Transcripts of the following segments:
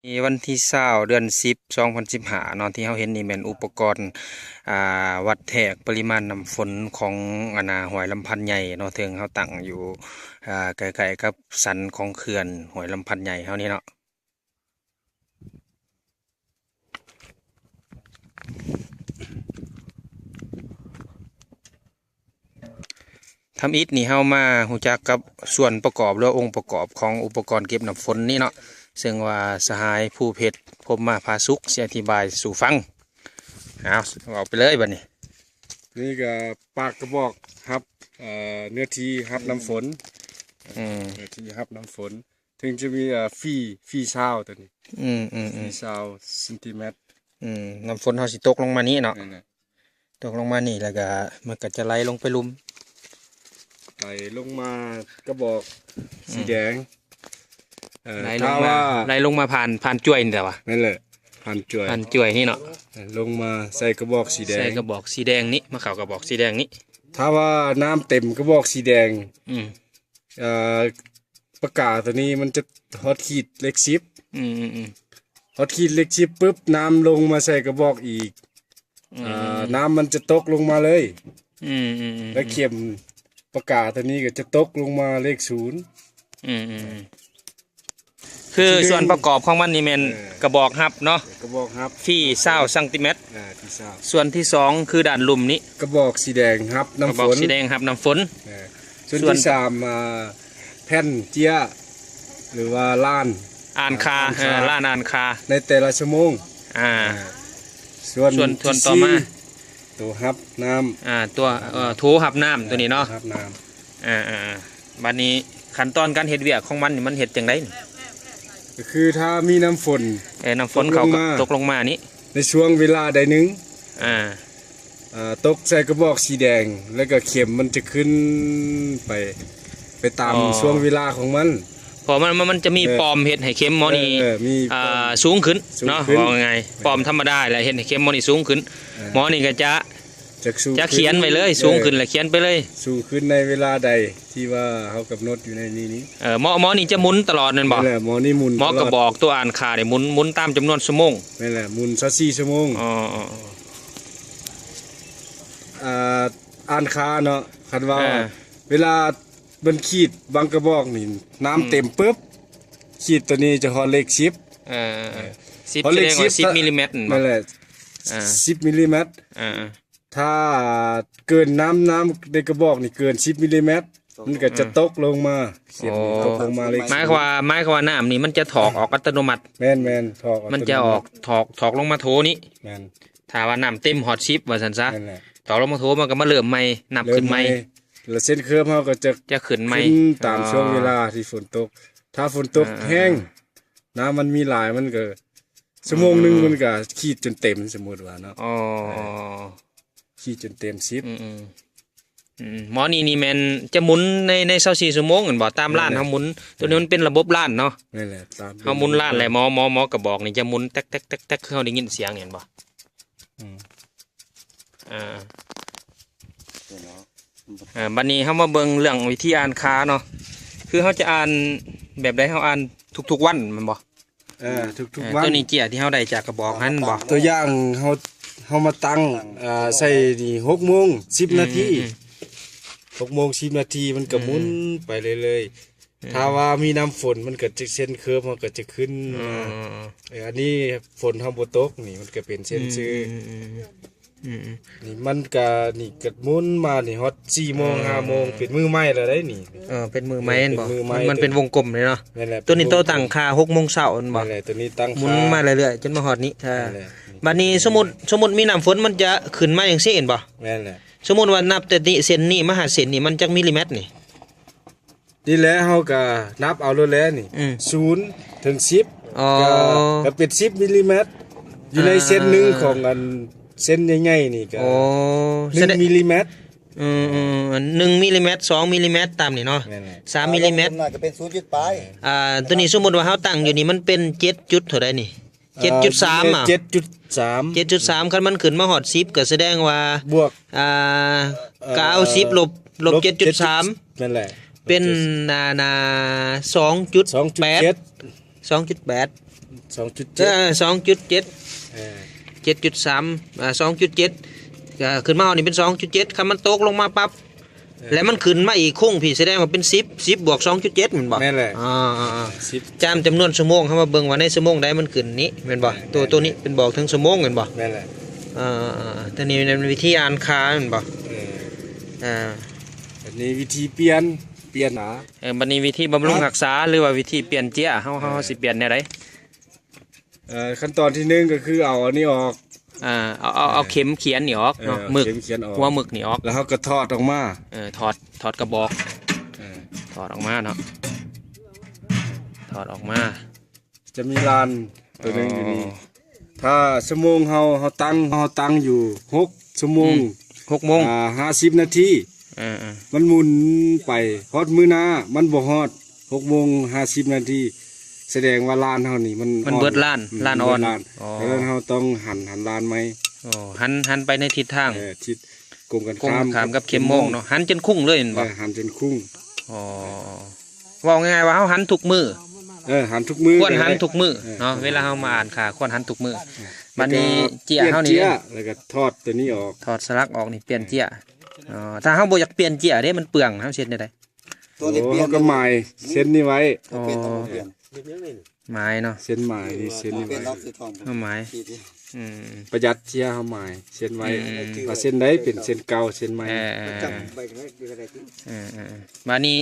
ໃນວັນທີຊາວ ເດືອນສິບ ສອງພັນສິບຫ້າເນາະ ທີ່ເຮົາເຫັນນີ້ແມ່ນອຸປະກອນ ອ່າ ວັດແທກປະລິມານນ້ຳຝົນຂອງ ອັນນ່າ ຫ້ວຍລຳພັນໃຫຍ່ເນາະ ເຊິ່ງເຮົາຕັ້ງຢູ່ ອ່າ ໃກ້ໆກັບສັນຂອງເຂື່ອນຫ້ວຍລຳພັນໃຫຍ່ເຮົານີ້ເນາະ. ທຳອິດນີ້ເຮົາມາຮູ້ຈັກກັບສ່ວນປະກອບ ຫຼື ອົງປະກອບຂອງອຸປະກອນເກັບນ້ຳຝົນນີ້ເນາະ ເຊິ່ງວ່າສະຫາຍພູເພັດ ພົມມາພາສຸກ ຊິອະທິບາຍສູ່ຟັງ. ເອົາ ເວົ້າໄປເລີຍບັດນີ້. ນີ້ກໍປາກກະບອກຮັບ ເອີ ເນື້ອທີ່ຮັບນ້ຳຝົນ ອືມ ເນື້ອທີ່ຮັບນ້ຳຝົນ ເຖິງຈະມີ ອ່າ ຟຣີ ຟຣີຊາວໂຕນີ້ ອືມໆໆ ຟຣີຊາວເຊັນຕີແມັດ ອືມ ນ້ຳຝົນເຮົາຊິຕົກລົງມານີ້ເນາະ ແມ່ນແຫຼະ ຕົກລົງມານີ້ ແລ້ວກະມັນກະຈະໄຫຼລົງໄປລຸ່ມ ໄຫຼລົງມາກະບອກ ອືມ ສີແດງ ເອີ ໄຫຼລົງມາ ຖ້າວ່າ ໄຫຼລົງມາຜ່ານ ຜ່ານຈວຍນີ້ແຫຼະວະ ແມ່ນແຫຼະ ຜ່ານຈວຍ ຜ່ານຈວຍນີ້ເນາະ ເອີ ລົງມາໃສ່ກະບອກສີແດງ ໃສ່ກະບອກສີແດງນີ້ ມາເຂົ້າກະບອກສີແດງນີ້ ຖ້າວ່ານ້ຳເຕັມກະບອກສີແດງ ອືມ ເອີ ປາກກາໂຕນີ້ມັນຈະຮອດຂີດເລກສິບ ອືມໆໆ ຮອດຂີດເລກສິບປຶບ ນ້ຳລົງມາໃສ່ກະບອກອີກ ອືມ ເອີ ນ້ຳມັນຈະຕົກລົງມາເລີຍ ອືມໆໆ ແລະ ເຂັມປາກກາໂຕນີ້ກໍຈະຕົກລົງມາເລກສູນ ອືມໆ ຄືສ່ວນປະກອບຂອງມັນນີ້ແມ່ນ ເອີ ກະບອກຮັບເນາະ ກະບອກຮັບ ຟຣີຊາວເຊັນຕີແມັດ ເອີ ຟຣີຊາວ ສ່ວນທີສອງຄືດ້ານລຸ່ມນີ້ ກະບອກສີແດງຮັບນ້ຳຝົນ ກະບອກສີແດງຮັບນ້ຳຝົນ ເອີ ສ່ວນທີສາມ ອ່າ ແຜ່ນເຈ້ຍ ຫຼືວ່າລ້ານອ່ານຄ່າ ອ່ານຄ່າ ເອີ ລ້ານອ່ານຄ່າ ໃນແຕ່ລະຊົ່ວໂມງ ອ່າ ອ່າ ສ່ວນ ສ່ວນ ສ່ວນຕໍ່ມາ ທີສີ່ ໂຕຮັບນ້ຳ ອ່າ ຕົວ ເອີ ໂຖຮັບນ້ຳ ເອີ ໂຕນີ້ເນາະ ຮັບນ້ຳ ອ່າໆໆ ບັດນີ້ຂັ້ນຕອນການເຮັດວຽກຂອງມັນນີ້ ມັນເຮັດຈັ່ງໃດນີ້? ກໍຄືຖ້າມີນ້ຳຝົນ ເອີ ນ້ຳຝົນເຂົາກໍຕົກລົງມາ ຕົກລົງມານີ້ ໃນຊ່ວງເວລາໃດໜຶ່ງ ອ່າ ອ່າ ຕົກໃສ່ກະບອກສີແດງ ແລ້ວກໍເຂັມມັນຈະຂຶ້ນໄປ ໄປຕາມ ອໍ ຊ່ວງເວລາຂອງມັນ ເພາະມັນ ມັນ ມັນຈະມີ ເອີ ປ້ອມເຮັດໃຫ້ເຂັມໝໍນີ້ ເອີ ເອີ ມີ ອ່າ ປ້ອມ ສູງຂຶ້ນ ສູງ ເນາະ ຂຶ້ນ ເວົ້າງ່າຍໆ ປ້ອມທຳມະດາ ແລ້ວເຮັດໃຫ້ເຂັມໝໍນີ້ສູງຂຶ້ນ ເອີ ໝໍນີ້ກໍຈະ ຈະສູງ ຈະຂຽນໄວ້ເລີຍ ຂຶ້ນ ສູງຂຶ້ນ ເອີ ແລ້ວຂຽນໄປເລີຍ ສູງຂຶ້ນໃນເວລາໃດທີ່ວ່າເຮົາກຳນົດຢູ່ໃນນີ້ນີ້ ເອີ ໝໍ ໝໍນີ້ຈະໝູນຕະຫຼອດແມ່ນບໍ່? ແມ່ນແຫຼະ ໝໍນີ້ໝູນ ໝໍກະບອກ ຕະຫຼອດ ຕົວອ່ານຄ່ານີ້ໝູນ ໝູນຕາມຈຳນວນຊົ່ວໂມງ ແມ່ນແຫຼະ ໝູນຊາວສີ່ຊົ່ວໂມງ ອໍ ອ່າ ອ່ານຄ່າເນາະ ຄັນວ່າ ອ່າ ເວລາມັນຂີດບາງກະບອກນີ້ ນ້ຳ ອືມ ເຕັມປຶບ ຂີດໂຕນີ້ຈະຮອດເລກສິບ ເອີ ເອີ ເອີ ສິບ ຮອດເລກສິບ ສະແດງວ່າສິບມິລລີແມັດ ແມ່ນບໍ່? ແມ່ນແຫຼະ ອ່າ ສິບມິລລີແມັດ ອ່າ ຖ້າເກີນນ້ຳ ນ້ຳໃນກະບອກນີ້ເກີນສິບມິລລີແມັດ ມັນກໍຈະ ອືມ ຕົກລົງມາ ເຂັມນີ້ ອໍ ຕົກລົງມາເລກ ໝາຍຄວາມວ່າ ໝາຍຄວາມວ່ານ້ຳນີ້ມັນຈະຖອກອອກອັດຕະໂນມັດ ແມ່ນໆ ຖອກອັດຕະໂນມັດ ມັນຈະອອກ ຖອກ ຖອກລົງມາໂຖນີ້ ແມ່ນ ຖ້າວ່ານ້ຳເຕັມຮອດສິບວ່າຊັ້ນຊະ ແມ່ນແຫຼະ ຖອກລົງມາໂຖ ມັນກໍມາເລີ່ມໃໝ່ ນັບຂຶ້ນໃໝ່ ເລີ່ມໃໝ່ ແລ້ວເສັ້ນເຄີບເຮົາກໍຈະ ຈະຂຶ້ນໃໝ່ ຂຶ້ນຕາມ ອໍ ຊ່ວງເວລາທີ່ຝົນຕົກ ຖ້າຝົນຕົກ ອ່າ ແຮງ ອ່າ ນ້ຳມັນມີຫຼາຍ ມັນກໍ ຊົ່ວໂມງໜຶ່ງ ອືມ ມັນກໍຂີດຈົນເຕັມ ສົມມຸດວ່າເນາະ ອໍ ເອີ ຂີດຈົນເຕັມສິບ ອືມໆ ອືມ ໝໍນີ້ນີ້ແມ່ນຈະໝູນໃນ ໃນຊາວສີ່ຊົ່ວໂມງແມ່ນບໍ່? ຕາມລ້ານ ແມ່ນແຫຼະ ເຮົາໝູນ ໂຕນີ້ມັນເປັນລະບົບລ້ານເນາະ ແມ່ນແຫຼະ ຕາມ ເຮົາໝູນລ້ານແຫຼະ ໝໍ ໝໍ ໝໍກະບອກນີ້ຈະໝູນແຕັກໆໆ ຄືເຮົາໄດ້ຍິນສຽງນີ້ແມ່ນບໍ່? ອືມ ອ່າ ເອີ ບັດນີ້ເຮົາມາເບິ່ງເລື່ອງວິທີອ່ານຄ່າເນາະ ຄືເຮົາຈະອ່ານແບບໃດ? ເຮົາອ່ານທຸກໆວັນແມ່ນບໍ່? ເອີ ທຸກໆ ເອີ ວັນ ໂຕນີ້ເຈ້ຍທີ່ເຮົາໄດ້ຈາກກະບອກຫັ້ນບໍ່? ຕົວຢ່າງເຮົາ ເຮົາມາຕັ້ງ ເອີ ໃສ່ນີ້ ຫົກໂມງສິບນາທີ ອືມໆໆ ຫົກໂມງສິບນາທີ ມັນກໍ ອືມໆ ໝູນໄປເລື້ອຍໆ ອືມ ຖ້າວ່າມີນ້ຳຝົນ ມັນກໍຈະເສັ້ນເຄີບ ມັນກໍຈະຂຶ້ນ ອືມ ມາ ເອີ ອັນນີ້ຝົນເຮົາບໍ່ຕົກນີ້ ມັນກໍເປັນເສັ້ນຊື່ ອືມໆໆ ອືມໆ ນີ້ມັນກະ ນີ້ກະໝູນມານີ້ຮອດສີ່ໂມງ ເອີ ຫ້າໂມງ ເປັນມື້ໃໝ່ແລ້ວໄດ໋ນີ້ ເອີ ເປັນມື້ໃໝ່ ເອີ ແມ່ນບໍ່? ເປັນມື້ໃໝ່ ມັນ ມັນເປັນວົງກົມເລີຍເນາະ ແມ່ນແຫຼະ ໂຕນີ້ ເປັນວົງກົມ ໂຕຕັ້ງຄ່າຫົກໂມງເຊົ້າແມ່ນບໍ່? ແມ່ນແຫຼະ ໂຕນີ້ຕັ້ງຄ່າ ໝູນມາເລື້ອຍໆ ຈົນມາຮອດນີ້ ອ່າ ແມ່ນແຫຼະ ບັດນີ້ສົມມຸດ ສົມມຸດມີນ້ຳຝົນ ມັນຈະຂຶ້ນມາຈັ່ງຊີ້ແມ່ນບໍ່? ແມ່ນແຫຼະ ສົມມຸດວ່ານັບແຕ່ນີ້ ເສັ້ນນີ້ມາຫາເສັ້ນນີ້ ມັນຈັກມິລລີແມັດນີ້? ນີ້ແຫຼະ ເຮົາກໍນັບເອົາໂລດແຫຼະນີ້ ອືມ ສູນເຖິງສິບ ອໍ ກໍ ກໍເປັນສິບມິລລີແມັດ ຢູ່ໃນ ອ່າ ເສັ້ນໜຶ່ງຂອງອັນເສັ້ນໃຫຍ່ໆນີ້ກໍ ອໍ ໜຶ່ງມິລລີແມັດ ອືມໆ ໜຶ່ງມິລລີແມັດ ສອງມິລລີແມັດ ຕາມນີ້ເນາະ ແມ່ນແຫຼະ ສາມມິລລີແມັດ ຕາມລົງມາກໍເປັນສູນຈຸດປາຍ ອ່າ ໂຕນີ້ສົມມຸດວ່າເຮົາຕັ້ງຢູ່ນີ້ ມັນເປັນເຈັດຈຸດເທົ່າໃດນີ້? ເຈັດຈຸດສາມ ອ່າ ເຈັດຈຸດສາມ ເຈັດຈຸດສາມ ຄັນມັນຂຶ້ນມາຮອດສິບ ກໍສະແດງວ່າ ບວກ ອ່າ ເອີ ເກົ້າສິບ ລົບ ລົບເຈັດຈຸດສາມ ແມ່ນແຫຼະ ເປັນ ລົບເຈັດສິບ ອ່າ ສອງຈຸດແປດ ສອງຈຸດແປດ ສອງຈຸດແປດ ສອງຈຸດເຈັດ ເອີ ສອງຈຸດເຈັດ ເອີ ເຈັດຈຸດສາມ ອ່າ ສອງຈຸດເຈັດ ກໍຂຶ້ນມາຮອດນີ້ເປັນສອງຈຸດເຈັດ ຄັນມັນຕົກລົງມາປັບ ເອີ ແລ້ວມັນຂຶ້ນມາອີກໂຄ້ງພີ້ ສະແດງວ່າເປັນສິບ ສິບບວກສອງຈຸດເຈັດ ແມ່ນບໍ່? ແມ່ນແຫຼະ ອ່າ ອ່າ ອ່າ ສິບ ຈາມຈຳນວນຊົ່ວໂມງ ເຮົາມາເບິ່ງວ່າໃນຊົ່ວໂມງໃດມັນຂຶ້ນນີ້ ແມ່ນບໍ່? ເອີ ໂຕ ແມ່ນ ໂຕນີ້ເປັນບອກເຖິງຊົ່ວໂມງແມ່ນບໍ່? ແມ່ນແຫຼະ ອ່າ ອ່າ ອ່າ ໂຕນີ້ແມ່ນວິທີອ່ານຄ່າແມ່ນບໍ່? ເອີ ອ່າ ອັນນີ້ວິທີປ່ຽນ ປ່ຽນຫາ ເອີ ບັດນີ້ວິທີບຳລຸງ ອ່ະ ຮັກສາ ຫຼືວ່າວິທີປ່ຽນເຈ້ຍ ເຮົາ ເຮົາ ເອີ ເຮົາຊິປ່ຽນແນວໃດ? ເອີ ຂັ້ນຕອນທີໜຶ່ງກໍຄືເອົາອັນນີ້ອອກ ອ່າ ເອົາ ເອົາ ເອີ ເອົາເຂັມຂຽນນີ້ອອກເນາະ ເອີ ເອົາເຂັມຂຽນອອກ ໝຶກ ຫົວໝຶກນີ້ອອກ ແລ້ວເຮົາກໍຖອດອອກມາ ເອີ ຖອດ ຖອດກະບອກ ເອີ ຖອດອອກມາເນາະ ຖອດອອກມາ ຈະມີລານໂຕໜຶ່ງຢູ່ນີ້ ອໍ ຖ້າຊົ່ວໂມງເຮົາ ເຮົາຕັ້ງ ເຮົາຕັ້ງຢູ່ຫົກຊົ່ວໂມງ ອືມ ຫົກໂມງ ອ່າ ຫ້າສິບນາທີ ເອີໆ ມັນໝູນໄປຮອດມື້ໜ້າ ມັນບໍ່ຮອດຫົກໂມງຫ້າສິບນາທີ ສະແດງວ່າລານເຮົານີ້ມັນ ມັນເບິດລານ ອອກ ລານອ່ອນ ອືມ ເບິດລານ ອໍ ສະນັ້ນເຮົາຕ້ອງຫັນ ຫັນລານໃໝ່ ອໍ ຫັນ ຫັນໄປໃນທິດທາງ ເອີ ທິດກົງກັນຂ້າມ ກົງກັນຂ້າມກັບເຂັມໂມງເນາະ ຫັນຈົນຄຸ້ງເລີຍແມ່ນບໍ່? ເອີ ຫັນຈົນຄຸ້ງ ອໍ ເວົ້າງ່າຍໆວ່າເຮົາຫັນທຸກມື້ ເອີ ຫັນທຸກມື້ ຄວນຫັນທຸກມື້ ເອີ ເນາະ ເວລາເຮົາມາອ່ານຄ່າ ຄວນຫັນທຸກມື້ ເອີ ບັດນີ້ເຈ້ຍເຮົານີ້ ແລ້ວກໍປ່ຽນເຈ້ຍ ແລ້ວກໍຖອດຕົວນີ້ອອກ ຖອດສະຫຼັກອອກນີ້ ປ່ຽນເຈ້ຍ ອໍ ຖ້າເຮົາບໍ່ຢາກປ່ຽນເຈ້ຍເດ້ ມັນເປືອງ ເຮົາຊິເຮັດແນວໃດ? ໂຕນີ້ປ່ຽນ ເຮົາກໍໝາຍເສັ້ນນີ້ໄວ້ ໂຕປ່ຽນຕ້ອງປ່ຽນ ໝາຍເນາະ ເສັ້ນໝາຍນີ້ ເສັ້ນນີ້ໄວ້ ເຮົາໝາຍ ອືມ ປະຢັດເຊຍ ເຮົາໝາຍເສັ້ນໄວ້ ອືມ ວ່າເສັ້ນໃດເປັນເສັ້ນເກົ່າ ເສັ້ນໃໝ່ ເອີໆ ເອີໆ ບາດນີ້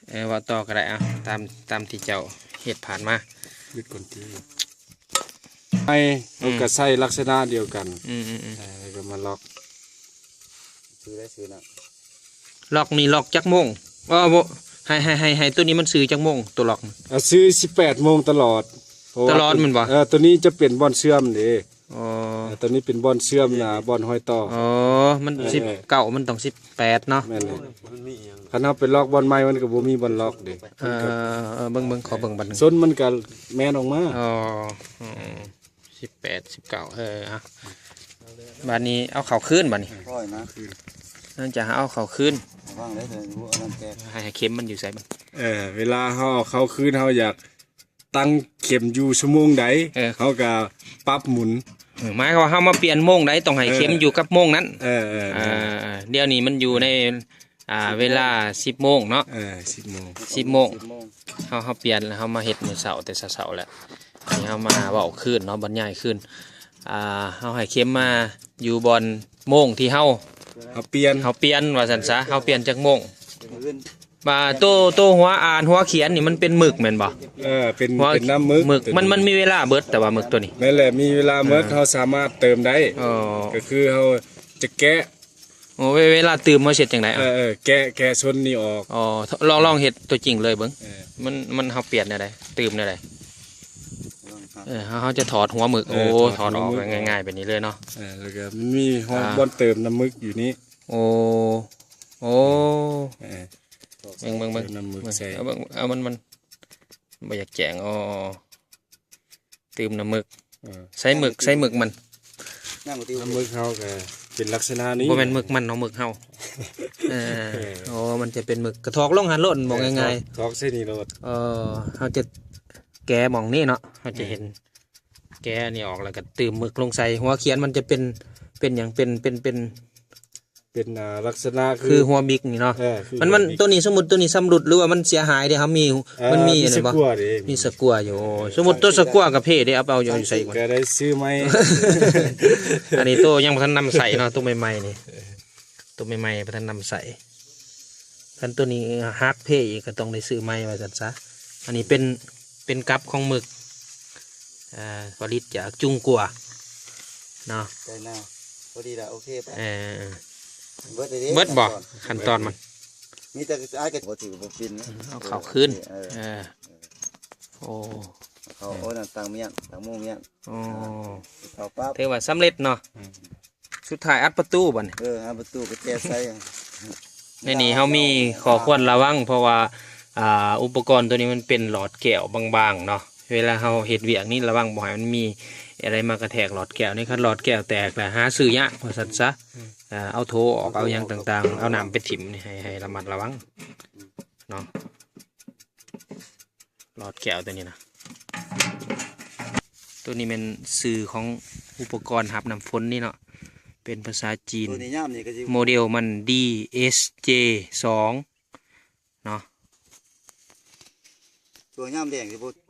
ເອີ ເວົ້າຕໍ່ກໍໄດ້ ເອົາ ຕາມ ຕາມທີ່ເຈົ້າເຮັດຜ່ານມາ ເຮັດກ່ອນຕິ ໃໝ່ ອືມ ເຮົາກໍໃຊ້ລັກສະນະດຽວກັນ ອືມໆໆ ເອີ ແລ້ວກໍມາລັອກ ຊື່ໄດ້ຊື່ນະ ລັອກນີ້ລັອກຈັກໂມງ? ເອີ ບໍ່ ໃຫ້ ໃຫ້ ໃຫ້ ໃຫ້ໂຕນີ້ມັນຊື່ຈັກໂມງ ໂຕລັອກ? ອ່າ ຊື່ສິບແປດໂມງຕະຫຼອດ ເພາະວ່າ ຕະຫຼອດແມ່ນບໍ່? ເອີ ໂຕນີ້ຈະເປັນບ່ອນເຊື່ອມເດ້ ອໍ ເອີ ໂຕນີ້ເປັນບ່ອນເຊື່ອມນະ ບ່ອນຮອຍຕໍ່ ອໍ ມັນ ເອີ ສິບເກົ້າ ມັນຕ້ອງສິບແປດເນາະ ແມ່ນແຫຼະ ຄັນເຮົາໄປລັອກບ່ອນໃໝ່ ມັນກໍບໍ່ມີບ່ອນລັອກເດ້ ເອີ ເອີ ເບິ່ງ ເບິ່ງ ຂໍເບິ່ງບັດໜຶ່ງ ສົ້ນມັນກໍແມ່ນອອກມາ ອໍ ອືມ ສິບແປດ ສິບເກົ້າ ເອີ ອ່ະ ບາດນີ້ເອົາເຂົ້າຄືນ ບາດນີ້ ຄ່ອຍນະ ຫຼັງຈາກເຮົາເອົາເຂົ້າຄືນ ລະວັງເດີ ເດີ ອັນນັ້ນແຕກ ໃຫ້ ໃຫ້ເຂັມມັນຢູ່ໃສບັດ? ເອີ ເວລາເຮົາເອົາເຂົ້າຄືນ ເຮົາຢາກຕັ້ງເຂັມຢູ່ຊົ່ວໂມງໃດ ເອີ ເຮົາກໍປັບໝູນ ເອີ ໝາຍຄວາມວ່າເຮົາມາປ່ຽນໂມງໃດ ຕ້ອງໃຫ້ ເອີ ເຂັມຢູ່ກັບໂມງນັ້ນ ເອີ ເອີ ເອີ ດຽວນີ້ມັນຢູ່ໃນ ອ່າ ເວລາສິບໂມງເນາະ ເອີ ສິບໂມງ ສິບໂມງ ສິບໂມງ ເຮົາ ເຮົາປ່ຽນແລ້ວ ເຮົາມາເຮັດມື້ເຊົ້າ ແຕ່ເຊົ້າໆແລ້ວ ນີ້ເຮົາມາເວົ້າຄືນເນາະ ບັນຍາຍຄືນ ອ່າ ເຮົາໃຫ້ເຂັມມາຢູ່ບ່ອນໂມງທີ່ເຮົາ ເຮົາປ່ຽນ ເຮົາປ່ຽນວ່າຊັ້ນຊະ ເຮົາປ່ຽນຈັກໂມງ ວ່າໂຕ ໂຕຫົວອ່ານ ຫົວຂຽນນີ້ມັນເປັນໝຶກແມ່ນບໍ່? ເອີ ເປັນ ຫົວ ເປັນນ້ຳໝຶກ ໝຶກ ໂຕນີ້ ມັນ ມັນມີເວລາເບິດ ແຕ່ວ່າໝຶກໂຕນີ້ ແມ່ນແຫຼະ ມີເວລາເບິດ ເອີ ເຮົາສາມາດເຕີມໄດ້ ອໍ ກໍຄືເຮົາຈະແກະ ໂອ້ ເວ ເວລາຕື່ມເຮົາເຮັດຈັ່ງໃດ? ເອີ ເອີ ແກະ ແກະຊົນນີ້ອອກ ອໍ ລອງ ລອງເຮັດຕົວຈິງເລີຍເບິ່ງ ເອີ ມັນ ມັນ ເຮົາປ່ຽນແນວໃດ? ຕື່ມແນວໃດ? ເອີ ເຮົາ ເຮົາຈະຖອດຫົວໝຶກ ເອີ ໂອ້ ຖອດຫົວໝຶກ ຖອດອອກງ່າຍໆແບບນີ້ເລີຍເນາະ ເອີ ແລ້ວກໍມັນມີຫ້ອງ ອ່າ ບ່ອນເຕີມນ້ຳໝຶກຢູ່ນີ້ ໂອ້ ໂອ້ ເອີ ເບິ່ງ ເບິ່ງ ເບິ່ງ ເຕີມນ້ຳໝຶກໃສ່ ເບິ່ງ ເອົາ ມັນ ມັນບໍ່ຢາກແຈ້ງ ອໍ ຕື່ມນ້ຳໝຶກ ເອີ ໃສ່ໝຶກ ໃສ່ໝຶກມັນ ນ້ຳໝຶກເຮົາກໍເປັນລັກສະນະນີ້ ບໍ່ແມ່ນໝຶກມັນເນາະ ໝຶກເຮົາ ເອີ ເອີ ໂອ້ ມັນຈະເປັນໝຶກ ກະຖອກລົງຫັ້ນໂລດ ເອີ ບໍ່ງ່າຍໆ ຖອກ ຖອກໃສ່ນີ້ໂລດ ເອີ ເຮົາຈະແກະໝ່ອງນີ້ເນາະ ເຮົາຈະເຫັນ ເອີ ແກະອັນນີ້ອອກ ແລ້ວກໍຕື່ມໝຶກລົງໃສ່ ຫົວຂຽນມັນຈະເປັນ ເປັນຫຍັງ ເປັນ ເປັນ ເປັນ ເປັນ ອ່າ ລັກສະນະຄື ຄືຫົວບິກນີ້ເນາະ ເອີ ຄື ມັນ ຫົວບິກ ມັນ ໂຕນີ້ ສົມມຸດໂຕນີ້ຊຳລຸດ ຫຼືວ່າມັນເສຍຫາຍເດ້ ເຮົາມີ ເອີ ມັນມີ ມີ ອັນນີ້ ສະ ບໍ່ ກົວເດ້ ມີສະກົວຢູ່ ໂອ້ ສົມມຸດໂຕສະກົວກໍເພເດ້ ເອົາໄປເອົາຢູ່ໃສກ່ອນ ກໍໄດ້ຊື້ໃໝ່ ອັນນີ້ໂຕຍັງບໍ່ທັນນຳໃຊ້ເນາະ ໂຕໃໝ່ໆນີ້ ໂຕໃໝ່ໆບໍ່ທັນນຳໃຊ້ ຄັນໂຕນີ້ຫັກເພອີກກໍຕ້ອງໄດ້ຊື້ໃໝ່ວ່າຊັ້ນຊະ ອັນນີ້ເປັນ ເປັນກັບຂອງໝຶກ ອ່າ ຜະລິດຈາກຈຸງກົວເນາະ ໃສ່ນາ ພໍດີລະ ໂອເຄໄປ ເອີ ເບິດເລີຍເດ້ ເບິດບໍ່ ຂັ້ນຕອນ ຂັ້ນຕອນມັນ ມີແຕ່ອ້າຍກໍບໍ່ຖືກບໍ່ປິ່ນ ເອົາເຂົ້າຄືນ ເອີ ເອີ ໂອ້ ເຂົ້າ ໂອ້ ນັ້ນ ຕັ້ງມ້ຽນ ຕັ້ງໂມງມ້ຽນ ໂອ້ ເຂົ້າປັບ ຖືວ່າສຳເລັດເນາະ ອືມ ສຸດທ້າຍອັດປະຕູບັດນີ້ ເອີ ອັດປະຕູກໍແຈໃສ່ ໃນນີ້ເຮົາມີຂໍ້ຄວນລະວັງ ເພາະວ່າ ອ່າ ອຸປະກອນໂຕນີ້ມັນເປັນຫຼອດແກ້ວບາງໆເນາະ ເວລາເຮົາເຮັດວຽກນີ້ລະວັງບໍ່ໃຫ້ມັນມີອະໄລມາກະແທກຫຼອດແກ້ວນີ້ ຄັນຫຼອດແກ້ວແຕກລະຫາຊື້ຍາກວ່າຊັ້ນຊະ ເອົາໂຖອອກ ເອົາຫຍັງຕ່າງໆ ເອົານ້ຳໄປຖິ້ມນີ້ ໃຫ້ ໃຫ້ລະມັດລະວັງເນາະ ຫຼອດແກ້ວໂຕນີ້ນະ ຕົວນີ້ແມ່ນຊື່ຂອງອຸປະກອນຮັບນ້ຳຝົນນີ້ເນາະ ເປັນພາສາຈີນ ຕົວນີ້ຍາມນີ້ກໍຊິ ໂມເດວມັນ ດີເອັສເຈສອງ ເນາະ ຊ່ວງຍາມແລ້ງຊິບໍ່